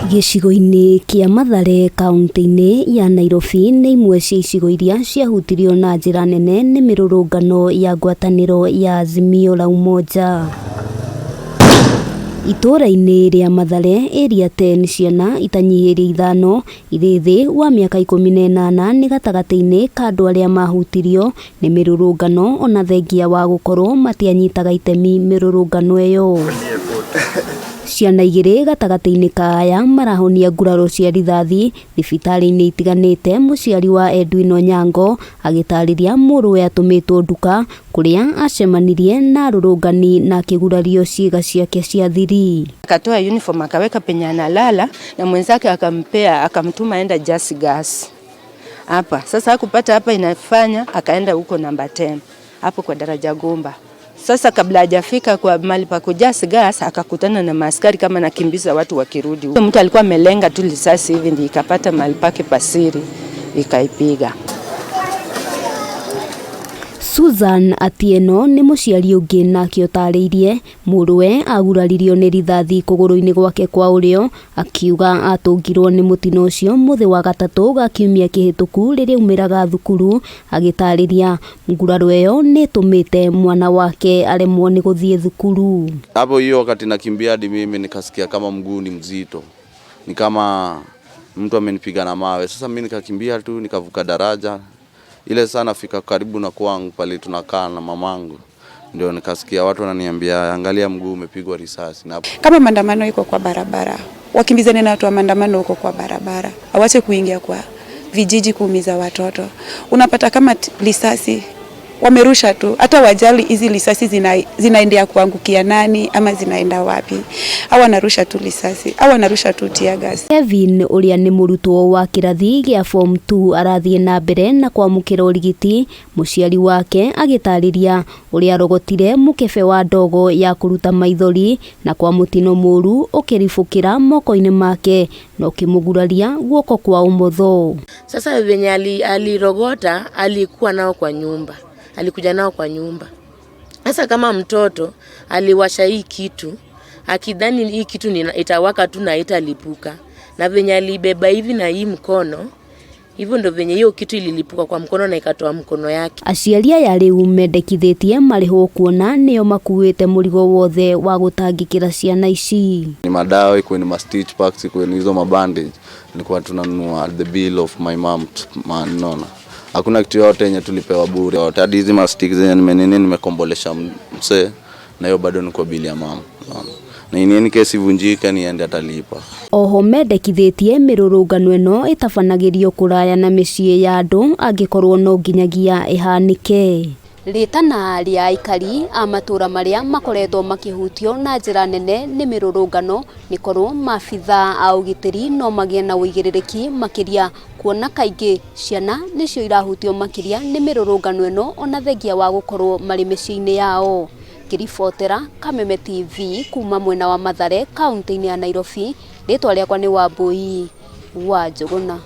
Gĩcigo-inĩ kĩa Mathare kaunti-inĩ ya Nairobi nĩ imwe cia icigo iria ciahutirio na njĩra nene nĩ mĩrũrũngano ya ngwatanĩro ya Azimio la Umoja. Itũũra-inĩ rĩa Mathare, Area 10, ciana itanyihĩire 5 irĩ thĩ wa mĩaka 18 nĩ gatagatĩ-inĩ ka andũ arĩa mahutirio nĩ mĩrũrũngano ona thengia wa gũkorwo matianyitaga itemi mĩrũrũngano ĩyo. Ciana 2 gatagatĩ-inĩ ka aya marahonia nguraro cia rithathi thibitarĩ-inĩ itiganĩte. Mũciari wa Edwin Onyango agĩtarĩria mũrũwe atũmĩtwo nduka kũrĩa acemanirie na arũrũngani na akĩgurario ciĩga ciake cia thiri. Akatoa uniform akaweka penye analala na mwenzake akampea akamtuma aenda just gas hapa. Sasa hakupata hapa inafanya akaenda huko namba 10 hapo kwa daraja Gomba. Sasa kabla hajafika kwa mahali pa kujaza gas akakutana na maaskari kama nakimbiza watu wakirudi. Mtu alikuwa amelenga tu risasi hivi ndio ikapata mahali pake pasiri ikaipiga. Susan Atieno nĩ mũciari ũngĩ nake ũtarĩirie mũrũwe aguraririo nĩ rithathi kũgũrũ-inĩ gwake kwa ũrĩo, akiuga atũngirwo nĩ mũtino ũcio mũthĩ wa gatatũ ga kiumia kĩhĩtũku rĩrĩa aumĩraga thukuru. Agĩtarĩria nguraro ĩyo nĩ ĩtũmĩte mwana wake aremwo nĩ gũthiĩ thukuru. Hapo hiyo wakati nakimbia hadi mimi nikasikia kama mguu ni mzito, ni kama mtu amenipiga na mawe. Sasa mimi nikakimbia tu nikavuka daraja ile sana fika karibu na kwangu pale tunakaa na mamangu, ndio nikasikia watu wananiambia angalia mguu umepigwa risasi. Na kama maandamano iko kwa barabara, wakimbizane na watu wa maandamano huko kwa barabara, awache kuingia kwa vijiji kuumiza watoto. Unapata kama risasi wamerusha tu, hata wajali hizi risasi zinaendea kuangukia nani ama zinaenda wapi, au wanarusha tu risasi au wanarusha tu tear gas. Kevin ũrĩa nĩ mũrutwo wa kĩrathi gĩa form 2 arathiĩ na mbere na kwamũkĩra ũrigiti, mũciari wake agĩtarĩria ũrĩa arogotire mũkebe wa ndogo ya kũruta maithori na kwa mũtino mũru ũkĩribũkĩra moko-inĩ make na ũkĩmũguraria guoko kwa ũmotho. Sasa venye alirogota alikuwa nao kwa nyumba, alikuja nao kwa nyumba. Sasa kama mtoto aliwasha hii kitu akidhani hii kitu itawaka tu na italipuka, na venye alibeba hivi na hii mkono hivyo ndo venye hiyo kitu ililipuka kwa mkono na ikatoa mkono yake. Aciari aya rĩu mendekithĩtie marĩhwo kuona nĩo makuĩte mũrigo wothe wa gũtangĩkĩra ciana ici. Ni madawa, ikuwe ni ma stitch packs, ikuwe ni hizo mabandage, nilikuwa tunanunua the bill of my mom, man, naona hakuna kitu yote yenye tulipewa bure. Hadi hizi ma stick zenye nimenini nimekombolesha msee, na hiyo bado ni kwa bili ya mama, unaona. Na in any case ivunjike niende atalipa. Oho mendekithĩtie mĩrũrũngano ĩno ĩtabanagĩrio kũraya na mĩciĩ ya andũ angĩkorwo no nginyagia ĩhanĩke. Rĩtana rĩa aikari a matũra marĩa makoretwo makĩhutio na njĩra nene nĩ mĩrũrũngano nĩ korwo maabithaa a ũgitĩri no magĩe na ũigĩrĩrĩki makĩria kuona kaingĩ ciana nĩcio irahutio makĩria nĩ mĩrũrũngano ĩno ona thengia wa gũkorwo marĩ mĩciĩ-inĩ yao. Ngĩribotera Kameme TV kuma mwena wa Mathare kaunti-inĩ ya Nairobi, rĩtwa rĩakwa nĩ Wambui wa Njũgũna.